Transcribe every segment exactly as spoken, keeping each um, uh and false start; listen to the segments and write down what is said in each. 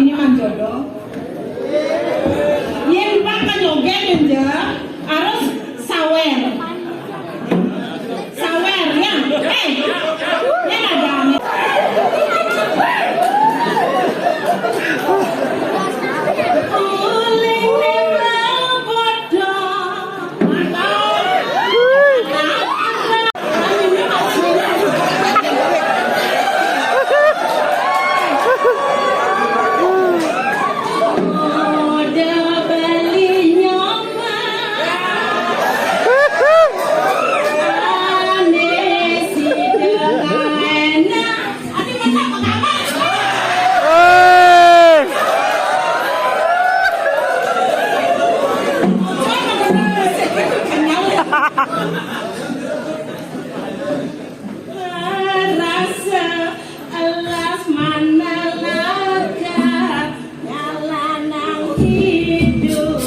Ini mah jodoh. Yen pakai joget, yen, harus sawer. Sawer, ya. Eh, yen ada. Rasa alas mana laga, nyala nang hidup.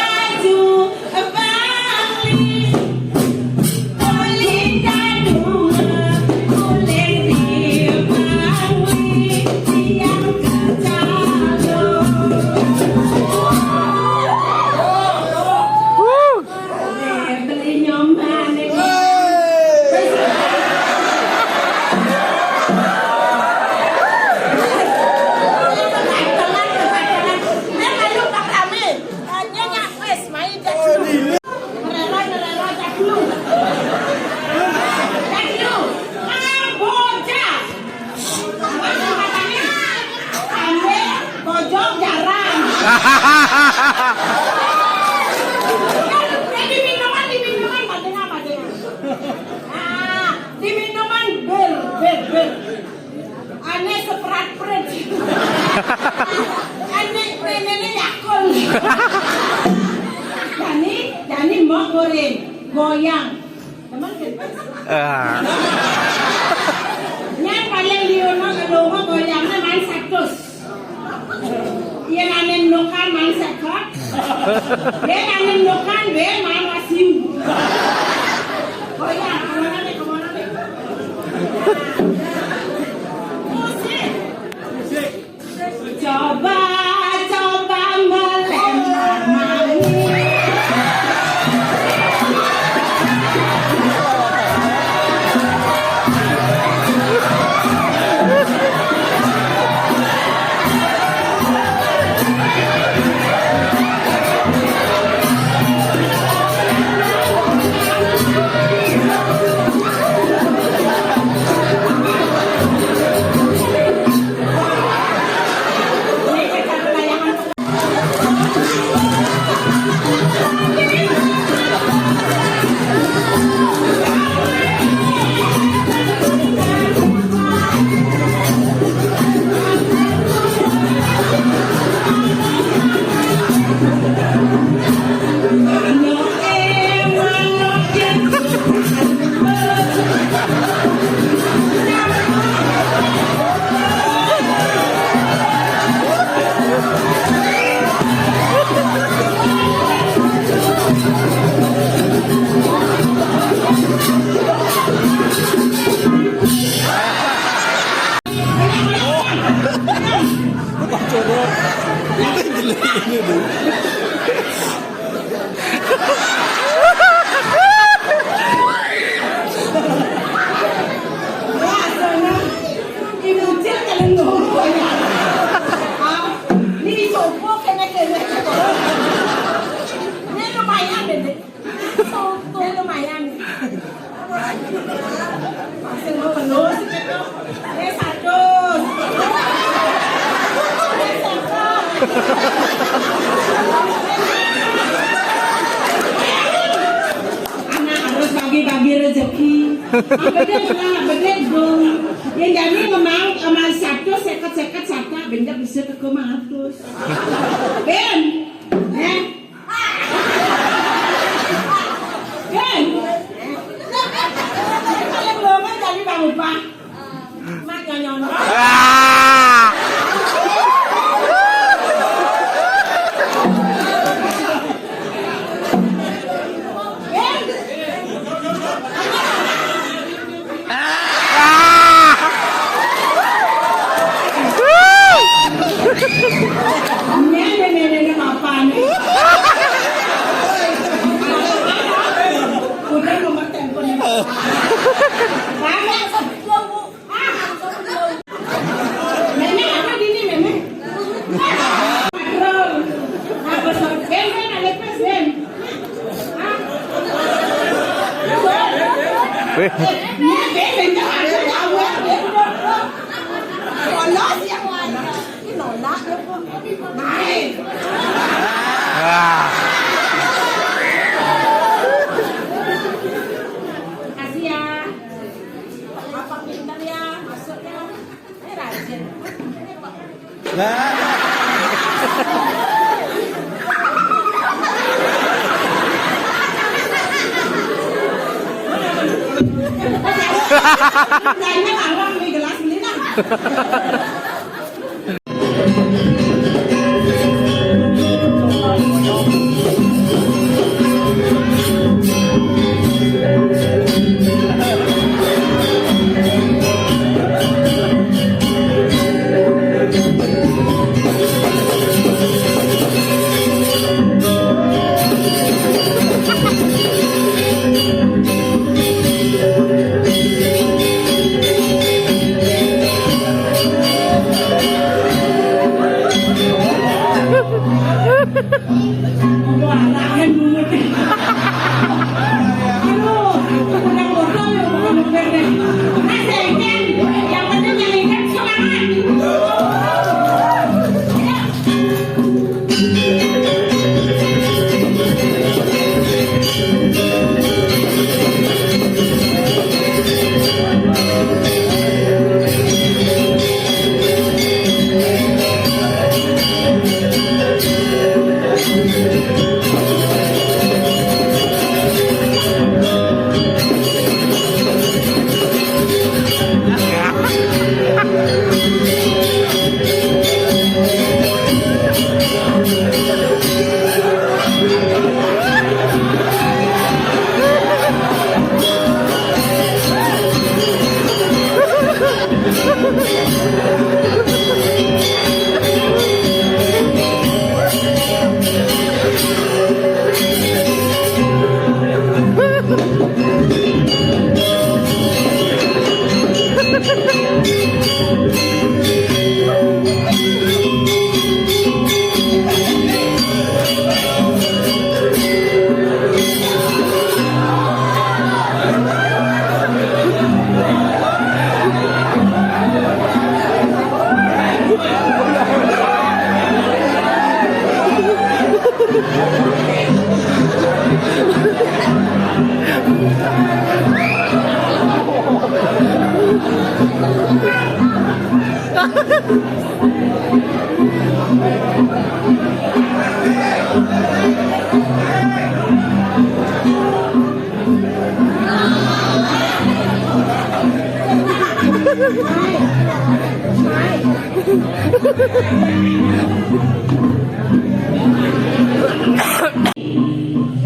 Baju Bali. Ngerero, ngerero, cak dulu. Cak dulu. Ah, bocah. Awas, katanya. Ambil bojong jarang. Eh, di minuman, di minuman, katanya, katanya. Ah, di minuman, bir, bir, bir. Ane seprat-pret. Ane penene yakul. Jani, jani mbok goreng, goyang. Temen kan? Ah. Nyang paling diuno kelongo goyangnya main satus. Iya, ane nukan main seket. Dia ane nukan, dia main wasiu. Goyang, kemana nih, kemana nih? Musik. Coba, coba melemah manis. Ini lumayan deh, Dek. Soto lumayan. Sing mau penuh sih, Dek. Ini satu. Ini satu. Anak harus bagi-bagi rezeki. Apa dia, Pak? Bener dong. Yang jadi memang sama satu seket-seket satu, bener bisa ke rumah atus. Ben, eh? Ben, kalau belum jadi bang upah. Mak nyonya ono. Ah! Ini beda, ada jawab. Polos ya. Ini nolak ya, Bu. Naik. Ah. Makasih ya. Apa pinter ya, masuk ya. Eh, rajin. Lah. Nanya awang di gelas beli nah. Wah, lain bungut. Aduh, udah botol ya, bukan botol deh. Nah, seceng. Yang penting yang ingat semangat.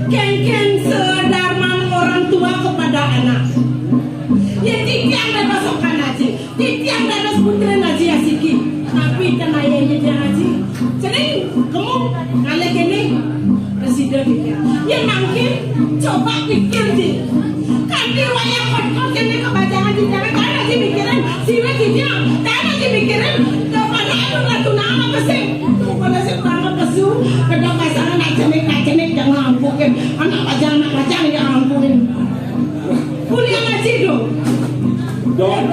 Kéngkén sedarman orang tua kepada anak. Ya, titiang dados sokan aji, titiang dados putrin aji asiki. Tapi ten aya nyediang aji. Cening, kemu, ngalih kéné. Presiden pikir. Ya, mangkin, coba pikir, Ji. Kanti wayah kot-kot kéné kebajangan jenengan, kan aji mikirin, siwit jenengan, kan aji mikirin, daripada anu ratu nama pesing. Pada sing banget pesu, kedok pasangan nak cenik, nak cenik, jangan ampukin. Anak bajang, anak bajang, jangan ampukin. Kuliah ngaji dong. Dong,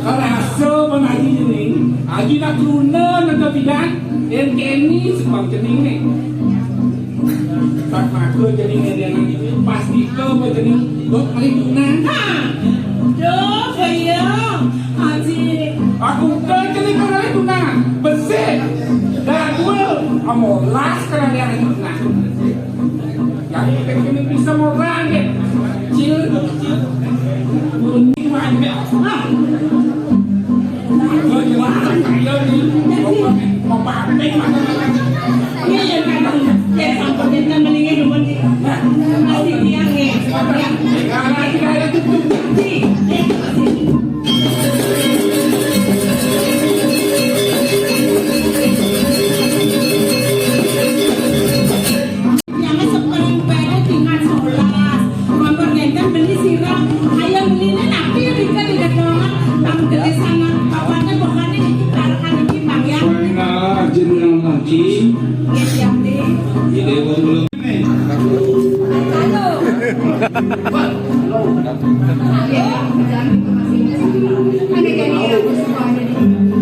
karasa pun aji jening, aji nak turuna nak bidan, dan keni sebab jening ni. Sak maka jening dia nanti pasti ke jening dok paling tunang. Ha. Duh, kaya. Aji. Aku ke jening paling tunang. Besik. Dadul. Amolas kerana dia tunang. Yang penting bisa orang dia. Cil, cil. Bunyi mana? Ah. Yang seperti pada tingkat sebelas. Ampun ngenten beli sirah. Ayo belinya tapi rika di dagangan. Bang gede sana. Bapaknya bukannya ini taruhan ini bang ya. Nah, jenengan lagi. Ya siap deh.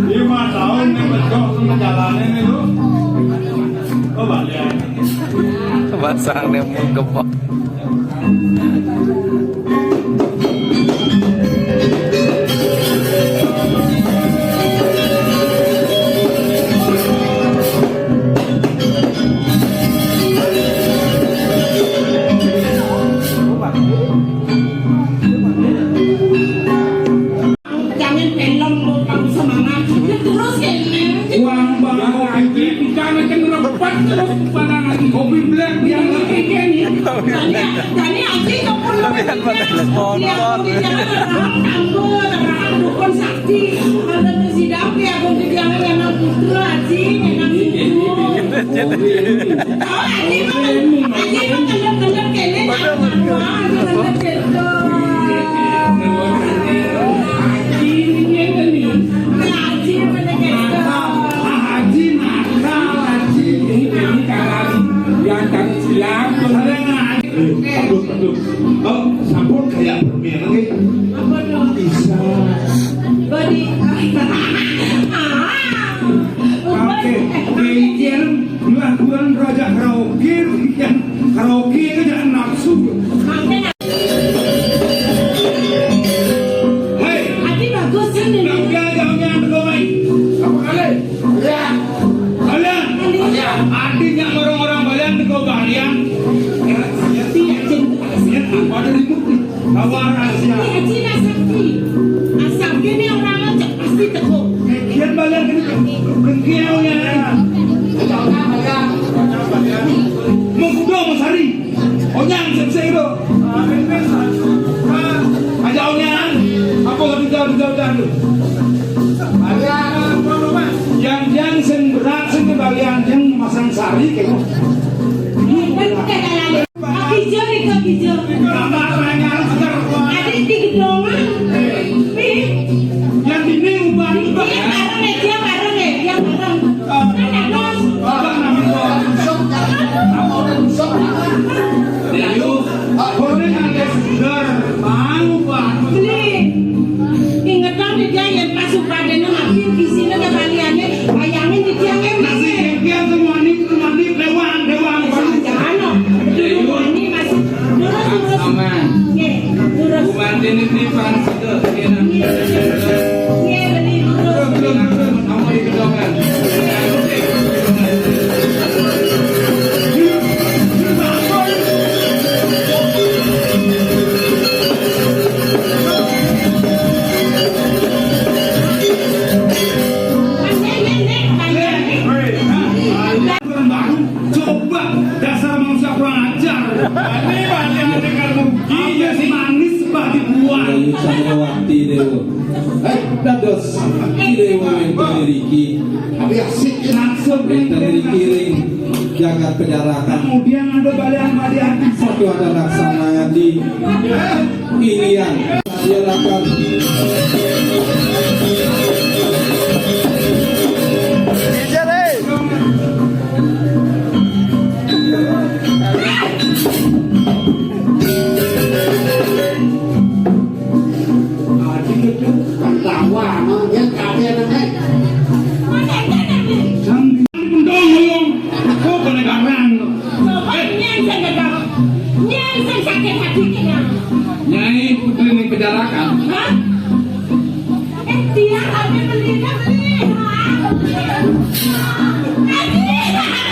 Lima tahun nih, betul, sama jalanin nih, lu. Oh, balik. Pasang nih, mau gempok. Jangan pelong, lu, kamu semangat. Ya, terus, ya, ini. Uang bang, kopi, ikan, ikan, repat, terus, sembarangan. Kopi black, yang nggak ikan, ya. Tadi, tadi Aji nggak pernah. Tapi kan pada sponsor. Lihat, di jalan, orang tambun, orang dukun sakti. Ada presiden, ya, aku di jalan, anak putra, Aji, anak itu. Oh, Aji mah, Aji mah kendor-kendor kene, nak, nak, wah, kendor-kendor. Aji ini, ini, ini. Aji mana, guys? Haji nakal, Haji. Ini, ini kanan. Yang kanan siap, tuh, ada nggak? Eh, aduh, aduh. Oh, sampun kayak permen, oke? Apa dong? Bisa. Body. Ah. Oke, pikir laguan raja karaoke, yang karaoke itu jangan nafsu. Hei, Ati bagus kan ini? Nangka jauhnya anu domai. Apa kali? Ya. Balian. Ya. Artinya orang-orang Balian di Balian. Ya, ya, ya. Ada ribut nih. Kawan rahasia. Ini Aji nak sakti. Asal gini orang cek pasti teko. Kian Balian ini dengkiau ya. Mengkudo Mas Hari. Onyang sing-sing itu. Aja onyang. Apa kata jauh-jauh dah lu? Yang yang sing berat sing kembalian yang masang sari kayaknya. Kan kita kalah. Kaki jari, kaki jari. Ada di gedongan. Nih. Yang ini ubah. Dia bareng ya, dia bareng ya, dia bareng. Kan ada. Ayo, boleh ada segar. Mau, Pak. Beli. Ingetan di dia yang pas upadanya mati, di sini kembaliannya. Bayangin di dia yang nasi. Yang dia tuh manik, tuh manik, lewat, lewat. Jangan, loh. Ini masih. Lurus, lurus. Aman. Oke, lurus. Bukan ini, ini, Pak. Coba dasar manusia kurang ajar. Ini banyak dengan rugi ya sih. Manis seperti buah. Ayu Candrawati Dewa. Eh, dados Dewa enten riki. Tapi asik langsung enten riki ring jagat Pejarakan. Kemudian ada balian-balian. Satu ada laksana di Ilian. Dia akan Ketawa, no, dia kabeh nang, eh. Bendong, ngomong. Kok kena garang? Coba nyeng sing gedhe. Nyeng sing sakit hati kena. Nyai putri ning Pejarakan. Hah? Eh, dia tapi beli, beli. Eh, dia.